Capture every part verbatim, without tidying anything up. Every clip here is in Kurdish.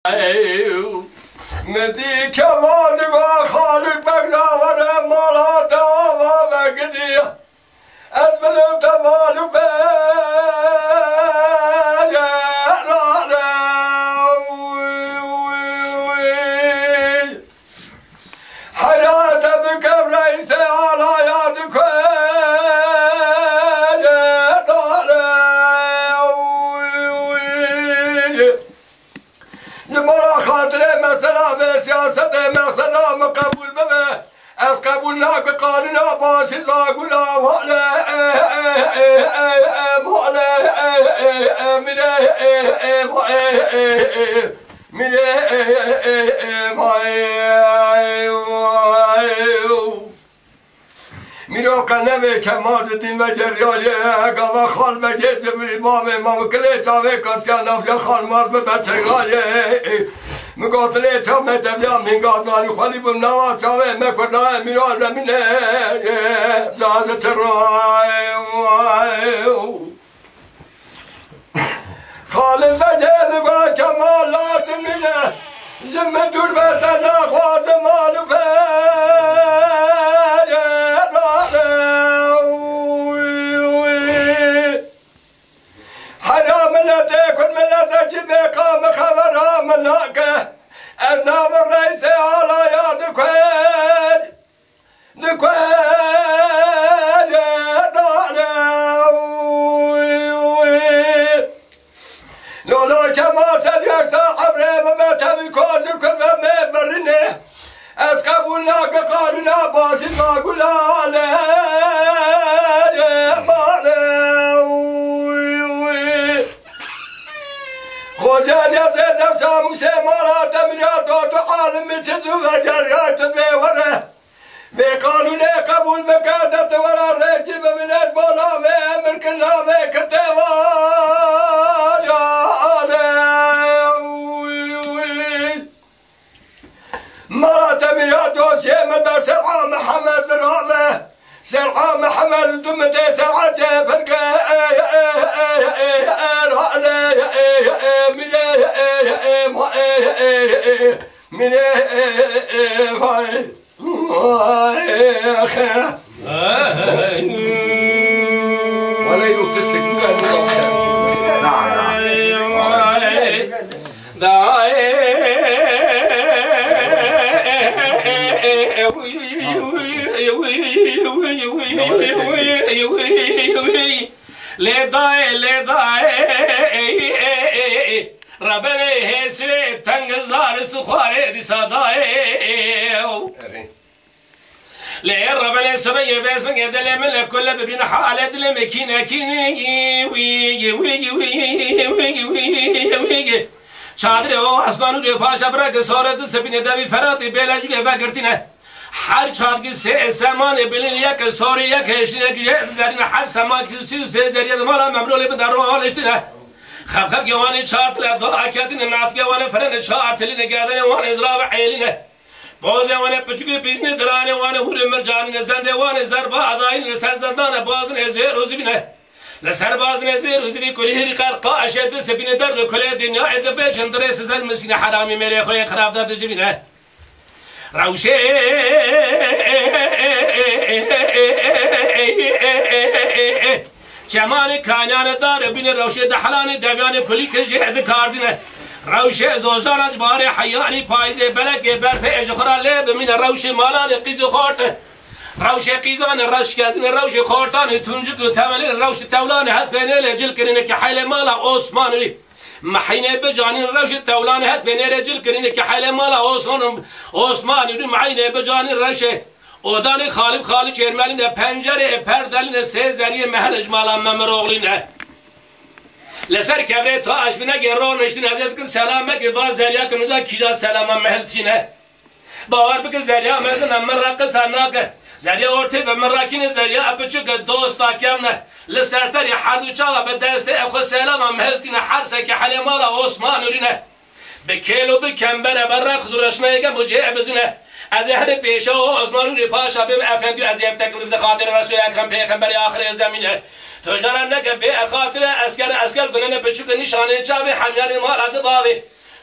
Min dî kevan va Xalid Beg da were mala te ava vegidî. Ez bidim te mal û pere. Hera te bikim reîsê alaya dike. Ji mala xatirê mesela vê siyasetê mexseda min qebûl bibe. Ez qebûl nakim qanûna basî zagûna wale. Male. Mire. Mire. Mîro qe nevê Kemal Zidîn veceriyaye, gava xal vegê Zibrîl bavê ma kilê çavê kaskiya nafiya xal mar bibe çegaye. Min gotilê çav me tevliya mînga zanî xwelî bû nava çavê me kurdaye mîro demîne. Caze çiro. Xalid Begê li va Kemal lazim e, ji min dûr be te naxwazim mal û pere. Hera miletê ku miletekî bê qa min xebera min nake, ez navim reîsê alaya dikey. Li ku dane Lolo Kemal Sediyar sa ebrê min be tevî kozî ku be me birine. Ez qebûl nakim qanûna basî zagûna ale. Male. Xocê Niyazê Nefsa Mûsê mala te mira do tu alimi çi tu veceriyay tu bê were. Vê qanûnê qebûl bike, de tu were rêkî bibin, ez bo navê emir ki navê kitêba ya ale. Mara te min ya dosyê min de Ser'a Mihemed zirave. Ser'a Mihemed du min de Ser'a Cefer ke. Mire. Vay, axe. Wele îro tiştek bû, em bû, em şer. Na, na. Lê dayê, lê dayê. Rebenê hêsirê teng zarist û xwarê dîsa dayê. Erê. Lê rebenê sibê yê vêsingê dilê min li kule bibîne hale dilê min kîne kîne. Çadrê o asmanû rê paşa bira ki sore di sebîne devî Feratê bêle cûgê vegirtîne. Her çadgî sê semanê bilin yek sorî yek hêştîne ki jê zerîne her seman ki sî û sê zerîye di mala Memrolê bi derro haliştîne. Xebxebkê wan ê çar tile da aketîne, natkê wan ê firene çar tilîne, gerdenê wan ê zirav ê êlîne. Pozê wan ê piçûkê pîjnê, diranê wan ê hûrê mircanîne, zendê wan ê zerba adayîne, li ser zendane bazin ê zêr û zivîne. Li ser bazin ê zêr û zivî kulî hêrî qerqa eşê di sepîne derd û kulê dinya ê dibêjin dirê sizel miskîne heramî mêrê xwe yê xirab de dijivîne. Rewşê çemanê kanyanê dar bîne, rewşê dehelanê devyanê kulî kirjê dikardîne. Rewşê zojana ji baharê heyanî payîzê belekê berfê ji xwe re lê bimîne, rewşê malanê qîz û xortê. Rewşê qîzanê reşkezîne, rewşê xortanê tuncik û temelê, rewşê tewlanê hespê nêlê cil kirîne ki heylê mala Osmanî. Mehînê bicanîn rewşê tewlanê hespê nêrê cil kirîne ki heylê mala Osman, Osmanî rû mehînê bicanîn rewşê. Odanê xalib xalî çêrmelîne, pencerê perdelîne, sê zeriyê mehel ji mala Memeroxlî ne. Li ser kevrê taş binegê roniştîn ez ê dikim selam mekir, va zeriya ki niza kîja selama mehel tîne. Bawer bike zerya mezin e, min re qisa nake. Zerya ortê ve min rakîne, zerya e piçik e, dosta kevn e. Li ser serê herdu çawa bi destê e xwe selama mihiltîne, her seke helê mala Osman Nûrî ne. Bi kêl û bi kember e, bi rex û reşnayê gem û cê e bizin e. Ez ê herê pêşa Osman Nûrî Paşa bêm efendî, ez ê bi teklîf de xatirê Resûlê Ekrem pêxemberê axirê zemîn e. Tu jara neke bê e xatire esker, esker gunene piçik e, nîşanê çavê hemyanê mala di bavê.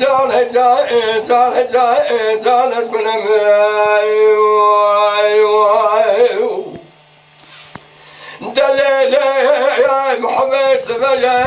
Can hey can, can hey can, can ez gunem. Delê lê Muhammed Siveye,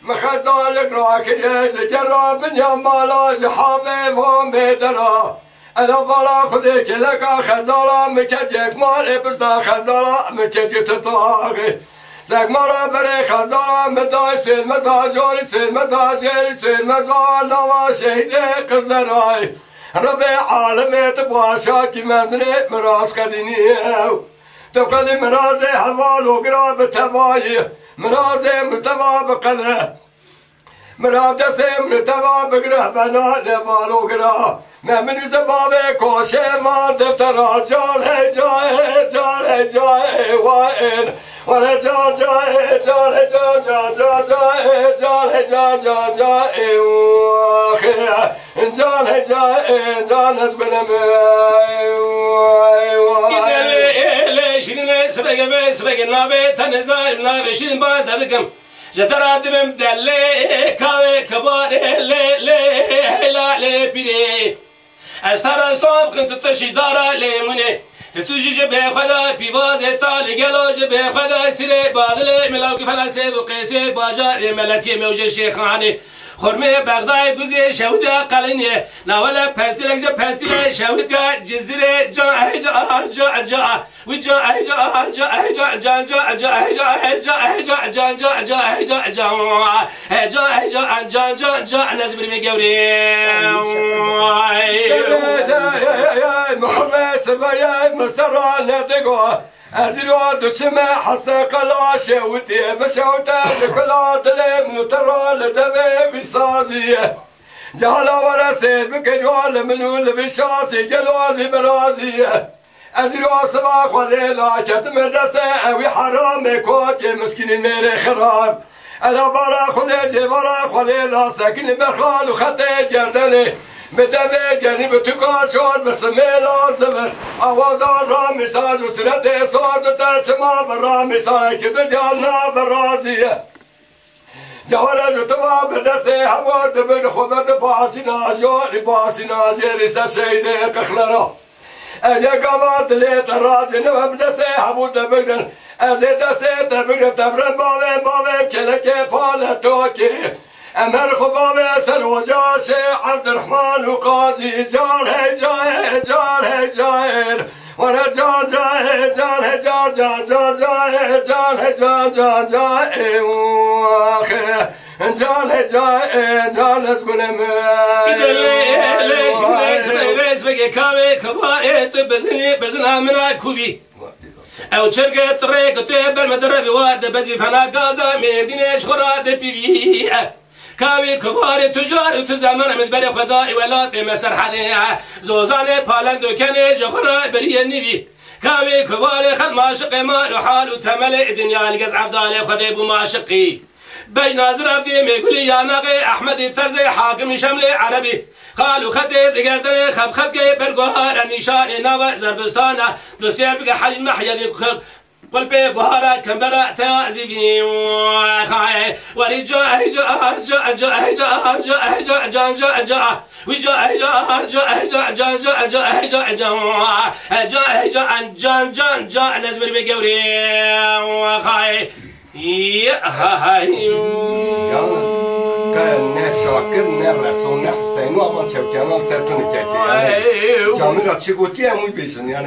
min xezalik rakiriye, ji gera binya mala, ji havê van bê dera. Ela bala Xwedê keleka xezala, min kecek malê pişta xezala, min kecî titaxê. Sekmara berê xezala, min day sêlmeza jorî, sêlmeza jêrî, sêlmeza nava şehîdê Qizlerayê. Rebê alemê tu başakî mezinê miraz qedînî ew. Tu qedî mirazê heval û gira bi tevayî, mirazê min teva bi qede. Mira destê min teva bigire, vena lê valo gira. Me min wîze bavê koşê van deftera. Can hey can hey, can hey can hey, wa ên. Were can can hey, can hey can can can can hey, can hey can can can hey, wa xê. Can hey can hey, can ez gunem. Gidele ele şirine, sibege be, sibege nabe, tenê zalim nabe, şirin ba dadikim. Ji te re dibim delê, kavê kibarê, lê, lê, heyla, lê, pîrê. Ez te re sob xim, tu, tu şîjdara lêmûnê. Tu, tu jî ji bê xwe de pîvazê ta li gelo, ji bê xwe de sirê badilê, milawkî felesê û qêsê bajarê meletiyê mewjê şêxanê. Xurmê Bexdayê guzê şewitê qelînê. Nawele pestilek ji pestilê şewitê cizirê ca, hey, ca, ca, ca. Wî ca, ey ca, ca, ey ca, ca, ca, ca, ey ca, ey ca, ey ca, ca, ca, ca, ey ca, ca, ey ca, ey ca, ca, ca, ca, ne ji birî me gewrê. Muhammed Sivayê Mistera ne digo. Ez îro diçime hese qela şewitiyê, bişewte li kula dilê min û te ra li devê wî sazî ye. Cehla were sêr bike, yo li min û li vî şasî gelo vî birazî ye. Ez îro siva Xwedê la ketime destê ewî heramê, koçê miskînî mêrê xirab. Ela bala Xwedê cêvara Xwedê la sekinî ber xal û xetê gerdenê. Bi devê genî bi tuka şor bi simêla zivir. Awaza ramî saz û siretê sor di te çima bi ramî sar ki di can na bi razî ye. Cewere ji tu va bi destê hevor dibir xwe ve di pasîna jorî, pasîna jêrî ser şehîdê qixlera. Ez yê gava dilê te razî ne ve bi destê hevor dibigrin. Ez ê destê te bigrin tevren bavê, bavê kelekê pale tokê. Emer xwe bavê ser oca şê Evdirehman û Qazî. Can hey cahê, can hey cahê. Were can cahê, can hey can can can cahê, can hey can can cahê. Waxê. Can hey cahê, can ez gunem. Gidele ele şirine, sibege, sibege kavê kibarê, tu bizinî, bizina mina kuvî. Ew çirke tirê ku tu ê ber me direbî wa de bezî fena gaza Mêrdînê ji xwe ra de pîvî. Kavê kibarê tu car û tu zeman em berê xwe da ê welatê me Serhedê. Zozanê palend û kenê ji xwe ra beriyê nîvî. Kavê kibarê xelm aşiqê mal û hal û temelê dinya li gez evdalê Xwedê bû maşiqî. Bej nazir evdê mêgulî yanaxê Ehmedî Terzê hakimî Şemlê Erebî. Qal û xetê digerdenê xebxebkê berguhar e nîşanê nava zerbistana. Dosyer bike hecî mehyedî xeb qulpê guhara kembera teyazî bî. Xayê werî ca ey ca ca ey ca ca ey ca ca ca ey ca can ca ca. Wî ca ey ca ca ey ca can ca ca ey ca ca. Ey ca ey ca en can can ca nezbir be gewrê. Xayê. Yalnız kaya ne Şakir, ne Resul, ne Hüseyin, avan çewkenan ser tu nikekê. Yani camîra çi gotiye em wî bêjin yani.